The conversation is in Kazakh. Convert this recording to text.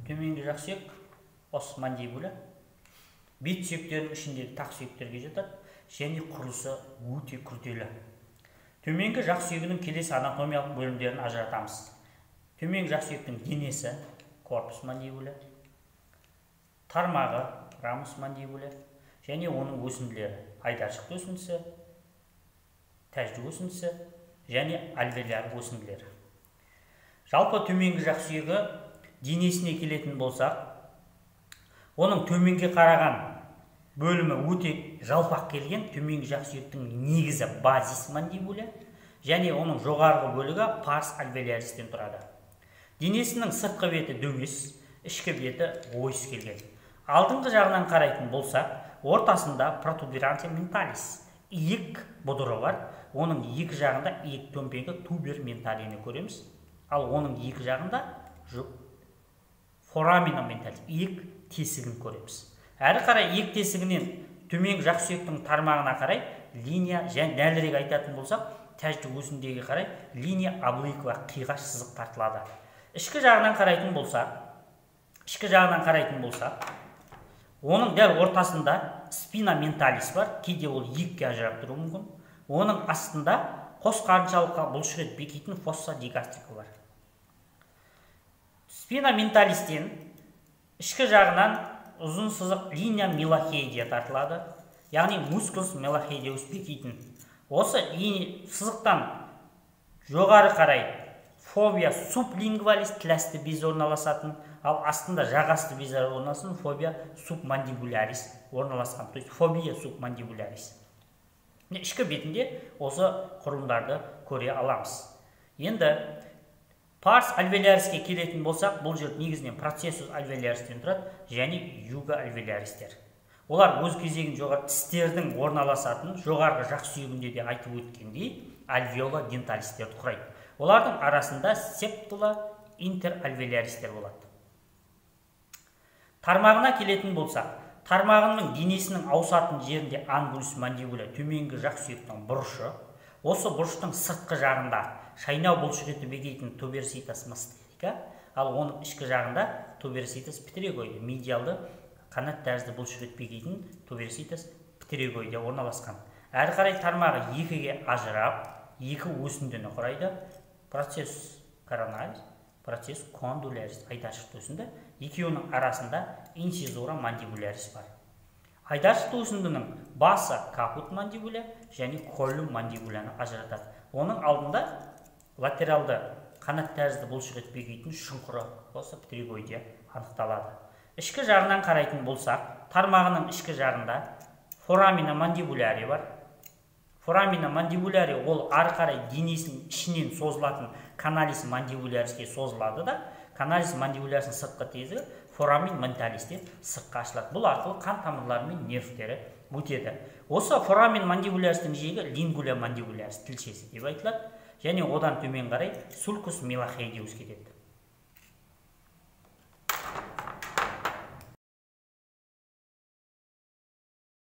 Төменгі жақ сүйек os mandibula бет сүйектерінің ішіндегі тақ сүйектерге жатады және құрылысы өте күрделі. Төменгі жақ сүйегінің келесі анатомиялық бөлімдерін ажыратамыз. Төменгі жақ сүйектің денесі корпус мандибуля, тармағы рамус мандибуля және оның өсінділері айдаршықты өсіндісі, тәжді өсіндісі және альвеоляр өсінділері. Жалпы төменгі жақ сүйегі денесіне келетін болсақ, оның төменге қараған бөлімі өте жалпақ келген. Төменгі жақ сүйектің негізі базис мандибуля және оның жоғарғы бөлігі парс альвеоляристен тұрады. Денесінің сыртқы беті дөңес, ішкі беті ойыс келген. Алдыңғы жағынан қарайтын болсақ, ортасында протуберанция менталис, иек бұдыры бар. Оның екі жағында иек төмпегі тубер менталині көреміз. Ал оның екі жағында форамина менталис, иек тесігін көреміз. Әрі қарай иек тесігінен төменгі жақ сүйектің тармағына қарай линия, және дәлірек айтатын болсақ, тәжді өсіндіге қарай линия обликва қиғаш сызық тартылады. Ішкі жағынан қарайтын болсақ, оның дәл ортасында спина менталис бар, кейде ол екіге ажырап тұруы мүмкін. Оның астында қос қарыншалыққа бұлшықет бекитін фосса дигастрика бар. Спина менталистен ішкі жағынан ұзын сызық линия милохейдия тартылады, яғни мускулус милохейдиус бекитін. Осы линия сызықтан жоғары қарай фобия сублингвалис тіласты без орналасатын, ал астында жағасты без орналасатын фобия субмандибулярис орналасқан, то есть фобия субмандибулярис. Ішкі бетінде осы құрылымдарды көре аламыз. Енді парс альвеоляриске келетін болсақ, бұл жер негізінен процессус альвеоляристен тұрады және юга альвеоляристер. Олар өз кезегін жоғары тістердің орналасатын жоғарғы жақ сүйегінде де айтып өткендей альвеола денталистерді құрайды. Олардың арасында септула интеральвеоляристер болады. Тармағына келетін болсақ, тармағының денесінің ауысатын жерінде ангулус мандибуля төменгі жақ сүйектің бұрышы. Осы бұрыштың сыртқы жағында шайнау бұлшықеті бекейтін туберситас мастерика, ал оның ішкі жағында туберситас птеригоиды, медиалды қанат тәрізді бұлшықет бекейтін туберситас птеригоиды орналасқан. Әрі қарай тармағы екіге ажырап, екі өсіндіні құрайды. Процесс коронарис, процесс кондулярис айдаршықты өсінді. Екеуінің арасында инцизура мандибулярис бар. Айдаршықты өсіндінің басы капут мандибуля және коллум мандибуляны ажыратады. Оның алдында латералды қанат тәрізді бұлшықет бекейтін шұңқыры осы птеригоидия анықталады. Ішкі жағынан қарайтын болсақ, тармағының ішкі жағында форамина мандибуляри бар. Форамина мандибуляри ол ары қарай денесінің ішінен созылатын каналис мандибуляриске созылады да, каналис мандибулярисінің сыртқы тезігі форамин менталисте сыртқа ашылады. Бұл арқылы қан тамырлары мен нервтері өтеді. Осы форамин мандибуляристің жиегі лингуля мандибулярис тілшесі деп айтылады және одан төмен қарай сулкус милохейдиус кетеді.